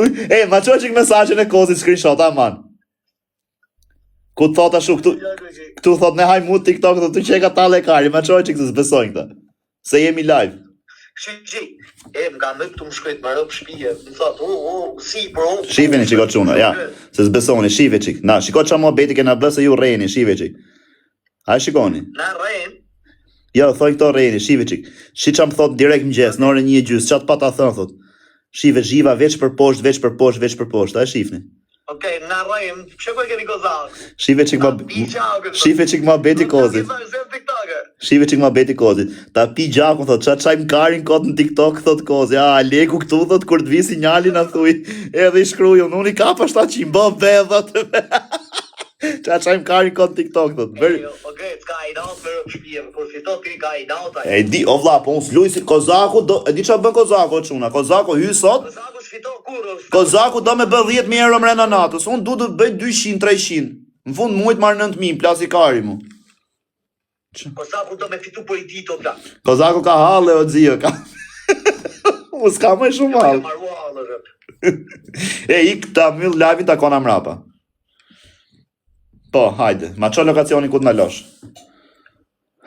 Tu, e, ma çoj çik mesazhin e Kozit screenshot aman. Ku të thot ashtu këtu, këtu thot ne haj mu TikTok dhe tu qeka talle kari, ma çoj çik se s'besojnë këta. Se jemi live. Shi, e, më ka më këtu më shkret, më rëp shpije, më thot, u, u, si, bro. Shifeni çiko çuna, ja, se s'besoni, shife çik. Na, shiko çfarë muhabeti kena bë se ju rreni, shife çik. A e shikoni? Na rrejm. Jo, thoj këto rreni, shife çik. Shi ça më thot direkt mëngjes, në orën 1 e gjysmë, ça të pata thënë thot. Shife zhiva veç për poshtë, veç për poshtë, veç për poshtë, a e shifni? Okej, na rrejm, pse po e keni kozak? Shife çik ma Shife çik muhabeti kozit. Shife çik muhabeti kozit. Ta pi gjakun thot, ça çajm karin kot në TikTok thot kozi. A Leku këtu thot kur të vi sinjali na thuj. Edhe i shkruaj unë, unë i kapa 700 bë be thot. Ça çajm karin kot në TikTok thot. Bëri. O gret, ka inat me rëp shpije, kur fito ti ka inat ai. E di, o vlla, po unë s'luj si Kozaku do, e di çfarë bën Kozaku o çuna. Kozaku hy sot. Kozaku s'fito kurrë. Kozaku do me bë 10000 euro mrena natës. Unë du të bëj 200, 300. Në fund muajit marr 9000, plasi kari mu. Kozaku do me fitu për i ditë o plak. Kozaku ka halle o xhio, ka. Mu s'ka më shumë hall. E ik ta mbyll live-in takona mrapa. Po, hajde, ma ço lokacionin ku të ndalosh.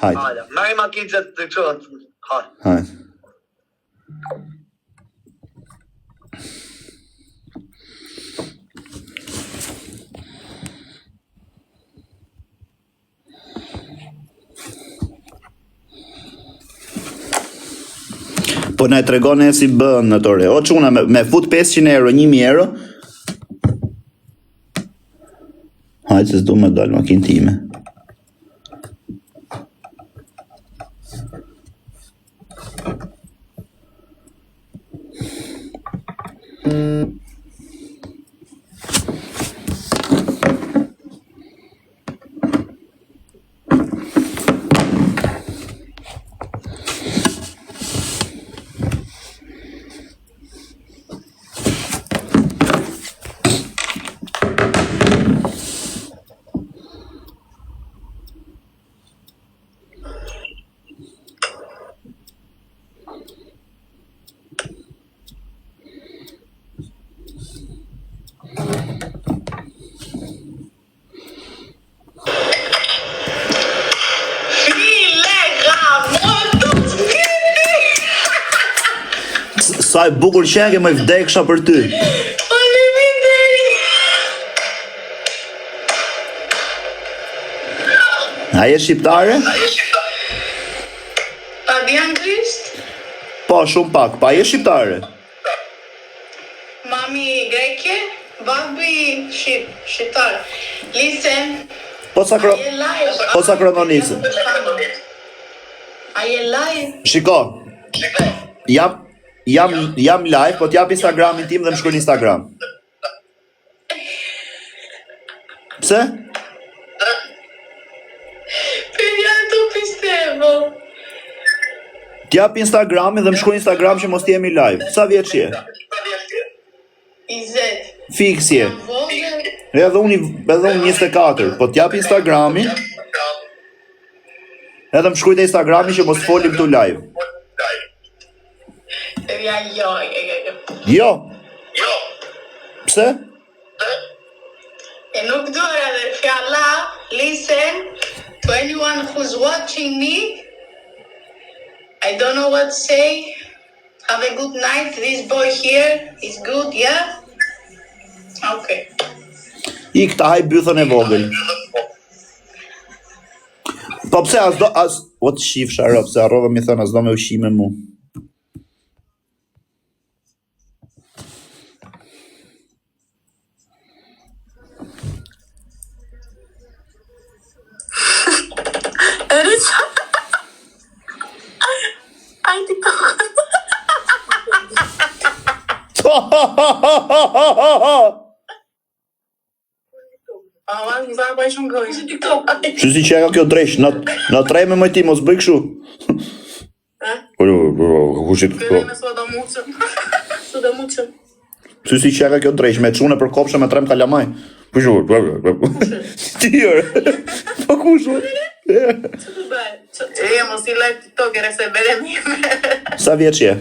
Hajde. Hajde, merri makinë që të çon. Hajde. Hajde. Po na e tregon e si bën në tore. O çuna me, me fut 500 euro, 1000 euro. Hajde se s'du me dal makinë time. Sa e bukur qenke më vdeksha për ty. A je shqiptare? Pa di anglisht? Po, shumë pak. Pa je shqiptare? Mami greke, babi shqip, shqiptar. Listen. Po sa kro... Po sa krononisë. A je live? Shiko. Jam jam jam live, po t'jap Instagramin tim dhe më shkruaj në Instagram. Pse? T'jap Instagramin dhe më shkruaj Instagram që mos t'jemi live. Sa vjeç je? 20. Fiks je. Edhe unë edhe unë 24, po t'jap Instagramin. Edhe më shkruaj te Instagrami që mos folim këtu live. Ja, jo, jo, jo, jo. Jo. Jo. Pse? E nuk dua edhe fjala, listen to anyone who's watching me. I don't know what to say. Have a good night. This boy here is good, yeah? Okay. Ik ta haj bythën e vogël. Po pse as do as o të shifsha rob se harrova mi thënë as do me ushqime mu. Ai TikTok. Që si që e ka kjo dreq, në, në treme më ti, mos bëj kështu. Kush i po? Që si që e ka kjo dreq, me çune për kopshe me trem kalamaj. Po shu, po po. Ti ore. Po kush? E mos i live TikTok era se bere Sa vjeç je?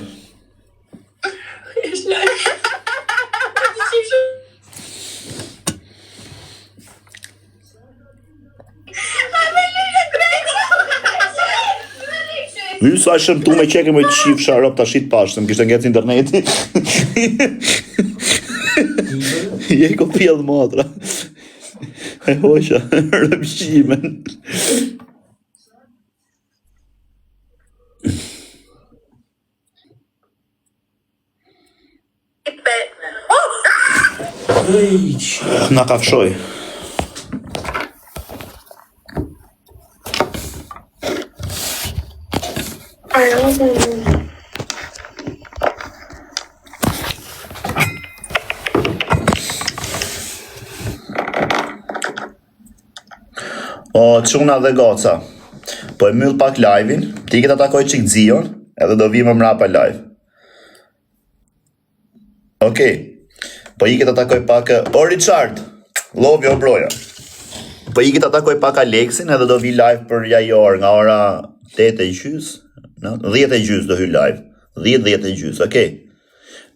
Y sa e shëmtu me qeke më të qifsha rob ta shit pash, se më kishte ngec interneti. Je ko pjell motra. E hoqa, rëpshimen. Na kafshoj. O, çuna dhe goca. Po e mbyll pak live-in, ti ke ta takoj çik Zion, edhe do vi më mrapa live. Okej. Po iki ta takoj pak O Richard, love you broja. Po iki ta takoj pak Aleksin edhe do vi live për ja një orë nga ora 8 e gjys, në 10 e gjys do hy live. 10 10 e gjys, okej.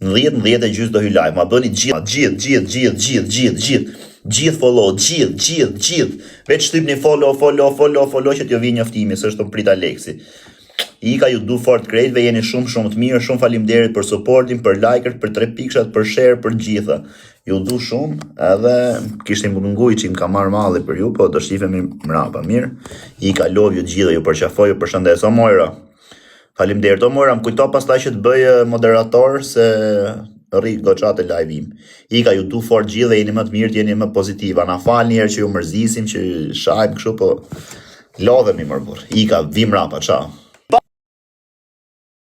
Në 10 në 10 e gjys do hy live. Ma bëni gjithë, gjithë, gjithë, gjithë, gjithë, gjithë, gjithë. Gjithë follow, gjithë, gjithë, gjithë. Veç shtypni follow, follow, follow, follow që t'ju vi njoftimi, se është të prit Aleksi. Ika ju du fort krejtve, jeni shumë shumë të mirë, shumë faleminderit për suportin, për like-et, për tre pikshat, për share, për gjitha. Ju du shumë, edhe kishte mungu që më ka marrë malli për ju, po do shifemi mrapa, mirë. Ika love ju të gjithë, ju përqafoj, ju përshëndes. O Mojra. Faleminderit. O Mojra, më kujto pastaj që të bëj eh, moderator se rri goxha te live im. Ika ju du fort gjithë dhe jeni më të mirë, jeni më pozitiva. Na falni herë që ju mërzisim, që shajmë kështu, po lodhemi mër burr. Ika, vi mrapa, ciao.